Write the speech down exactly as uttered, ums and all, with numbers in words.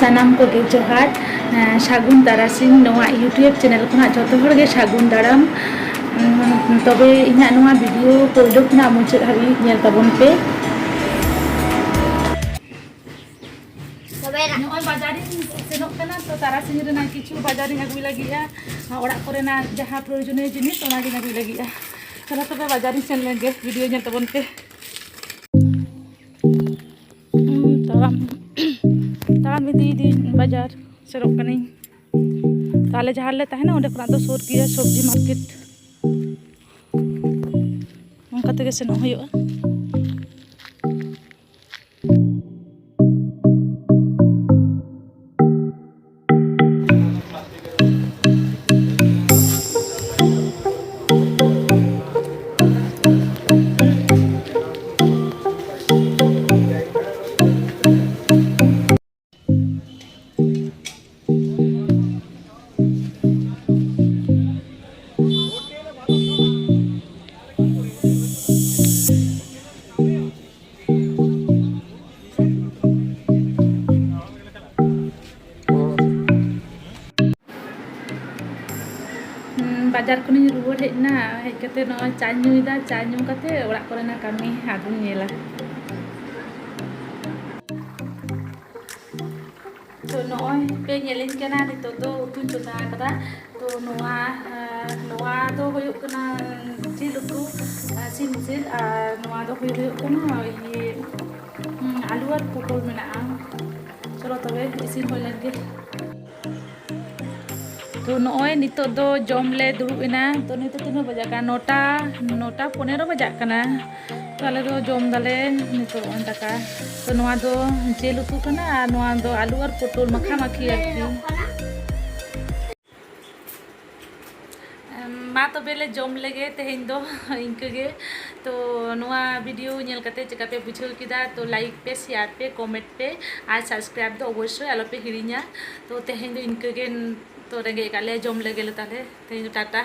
ᱥᱟᱱᱟᱢ ᱠᱚᱜᱮ ᱡᱚᱦᱟᱨ᱾ ᱮᱸ, ᱥᱟᱹᱜᱩᱱ ᱛᱟᱨᱟᱥᱤᱧ᱾ ᱱᱚᱣᱟ YouTube ᱪᱮᱱᱮᱞ ᱠᱷᱚᱱᱟᱜ ᱡᱚᱛᱚ ᱦᱚᱲ ᱜᱮ ᱥᱟᱹᱜᱩᱱ ᱫᱟᱨᱟᱢ᱾ ᱩᱸ, ᱛᱚᱵᱮ ᱤᱧᱟᱹᱜ ᱱᱚᱣᱟ ᱵᱷᱤᱰᱤᱭᱳ ᱯᱳᱭᱞᱳ ᱠᱷᱚᱱᱟᱜ ᱢᱩᱪᱟᱹᱫ ᱦᱟᱹᱵᱤᱡ ᱧᱮᱞ ᱛᱟᱵᱚᱱ ᱯᱮ᱾ ᱱᱚᱜᱼᱚᱭ ᱵᱟᱡᱟᱨᱤᱧ ᱥᱮᱱᱚᱜ ᱠᱟᱱᱟ, ᱛᱚ ᱛᱟᱨᱟᱥᱤᱧ ᱨᱮᱱᱟᱜ ᱠᱤᱪᱷᱩ ᱵᱟᱡᱟᱨᱤᱧ ᱟᱹᱜᱩᱭ ᱞᱟᱹᱜᱤᱫᱼᱟ, ᱚᱲᱟᱜ ᱠᱚᱨᱮᱱᱟᱜ ᱡᱟᱦᱟᱸ ᱯᱨᱚᱭᱳᱡᱚᱱᱤᱭᱚ ᱡᱤᱱᱤᱥ, ᱚᱱᱟᱜᱤᱧ ᱟᱹᱜᱩᱭ ᱞᱟᱹᱜᱤᱫᱼᱟ᱾ ᱪᱚᱞᱚ ᱛᱚᱵᱮ ᱵᱟᱡᱟᱨᱤᱧ ᱥᱮᱱ ᱞᱮᱱ ᱜᱮ, ᱵᱷᱤᱰᱤᱭᱳ ᱧᱮᱞ ᱛᱟᱵᱚᱱ ᱯᱮ᱾ ᱛᱟᱲᱟᱢ ᱛᱟᱲᱟᱢ ᱤᱫᱤᱭᱮᱫᱟᱹᱧ ᱵᱟᱡᱟᱨ, ᱥᱮᱱᱚᱜ ᱠᱟᱹᱱᱟᱹᱧ᱾ ᱛᱟᱦᱞᱮ ᱡᱟᱦᱟᱸ ᱨᱮᱞᱮ ᱛᱟᱦᱮᱱᱟ, ᱚᱸᱰᱮ ᱠᱷᱚᱱᱟᱜ ᱫᱚ ᱥᱩᱨ ᱜᱮᱭᱟ ᱥᱚᱵᱽᱡᱤ ᱢᱟᱨᱠᱮᱴ, ᱚᱱᱠᱟ ᱛᱮᱜᱮ ᱥᱮᱱᱚᱜ ᱦᱩᱭᱩᱜᱼᱟ᱾ ᱦᱩᱸ, ᱵᱟᱡᱟᱨ ᱠᱷᱚᱱᱤᱧ ᱨᱩᱣᱟᱹᱲ ᱦᱮᱡ ᱮᱱᱟ᱾ ᱦᱮᱡ ᱠᱟᱛᱮ ᱱᱚᱜᱼᱚᱭ ᱪᱟᱧ ᱧᱩᱭᱮᱫᱟ᱾ ᱪᱟ ᱧᱩ ᱠᱟᱛᱮ ᱚᱲᱟᱜ ᱠᱚᱨᱮᱱᱟᱜ ᱠᱟᱹᱢᱤ ᱟᱫᱚᱧ ᱧᱮᱞᱟ᱾ ᱛᱚ ᱱᱚᱜᱼᱚᱭ ᱯᱮ ᱧᱮᱞᱤᱧ ᱠᱟᱱᱟ, ᱱᱤᱛᱚᱜ ᱫᱚ ᱩᱛᱩᱧ ᱪᱚᱸᱫᱟ ᱟᱠᱟᱫᱟ᱾ ᱛᱚ ᱱᱚᱣᱟ, ᱟᱸ, ᱱᱚᱣᱟ ᱫᱚ ᱦᱩᱭᱩᱜ ᱠᱟᱱᱟ ᱡᱤᱞ ᱩᱛᱩ, ᱟᱸ, ᱥᱤᱢ ᱡᱤᱞ, ᱟᱨ ᱱᱚᱣᱟ ᱫᱚ ᱦᱩᱭᱩᱜ, ᱦᱩᱭᱩᱜ ᱠᱟᱱᱟ ᱤᱭᱟᱹ, ᱩᱸ, ᱟᱹᱞᱩ ᱟᱨ ᱯᱚᱴᱚᱞ ᱢᱮᱱᱟᱜᱼᱟ᱾ ᱪᱚᱞᱚ ᱛᱚᱵᱮ ᱤᱥᱤᱱ ᱦᱩᱭ ᱞᱮᱱ ᱜᱮ᱾ ᱛᱚ ᱱᱚᱜᱼᱚᱭ ᱱᱤᱛᱚᱜ ᱫᱚ ᱡᱚᱢ ᱞᱮ ᱫᱩᱲᱩᱵ ᱮᱱᱟ᱾ ᱛᱚ ᱱᱤᱛᱚᱜ ᱛᱤᱱᱟᱹᱜ ᱵᱟᱡᱟᱜ ᱠᱟᱱᱟ? ᱱᱚᱴᱟ, ᱱᱚᱴᱟ ᱯᱚᱱᱮᱨᱚ ᱵᱟᱡᱟᱜ ᱠᱟᱱᱟ᱾ ᱛᱚ ᱟᱞᱮ ᱫᱚ ᱡᱚᱢ ᱫᱟᱞᱮ ᱱᱤᱛᱚᱜ ᱱᱚᱜᱼᱚᱭ ᱫᱟᱠᱟ᱾ ᱛᱚ ᱱᱚᱣᱟ ᱫᱚ ᱡᱤᱞ ᱩᱛᱩ ᱠᱟᱱᱟ ᱟᱨ ᱱᱚᱣᱟ ᱫᱚ ᱟᱹᱞᱩ ᱟᱨ ᱯᱚᱴᱚᱞ ᱢᱟᱠᱷᱟ ᱢᱟᱠᱷᱤ ᱟᱨᱠᱤ᱾ ᱮᱢ, ᱢᱟ ᱛᱚᱵᱮ ᱞᱮ ᱡᱚᱢ ᱞᱮᱜᱮ ᱛᱮᱦᱮᱧ ᱫᱚ ᱤᱱᱠᱟᱹ ᱜᱮ᱾ ᱛᱚ ᱱᱚᱣᱟ ᱵᱷᱤᱰᱤᱭᱳ ᱧᱮᱞ ᱠᱟᱛᱮ ᱪᱮᱠᱟ ᱯᱮ ᱵᱩᱡᱷᱟᱹᱣ ᱠᱮᱫᱟ? ᱛᱚ ᱞᱟᱭᱤᱠ ᱯᱮ, ᱥᱮᱭᱟᱨ ᱯᱮ, ᱠᱚᱢᱮᱱᱴ ᱯᱮ ᱟᱨ ᱥᱟᱵᱥᱠᱨᱟᱭᱤᱵ ᱫᱚ ᱚᱵᱚᱥᱥᱳᱭ ᱟᱞᱚ ᱯᱮ ᱦᱤᱲᱤᱧᱟ᱾ ᱛᱚ ᱛᱮᱦᱮᱧ ᱫᱚ ᱤᱱᱠᱟᱹ ᱜᱮ, ᱛᱚ ᱨᱮᱸᱜᱮᱡ ᱟᱠᱟᱫ ᱞᱮᱭᱟ, ᱡᱚᱢ ᱞᱮᱜᱮ ᱞᱮ ᱛᱟᱦᱞᱮ᱾ ᱛᱮᱦᱮᱧ ᱫᱚ ᱴᱟᱴᱟ᱾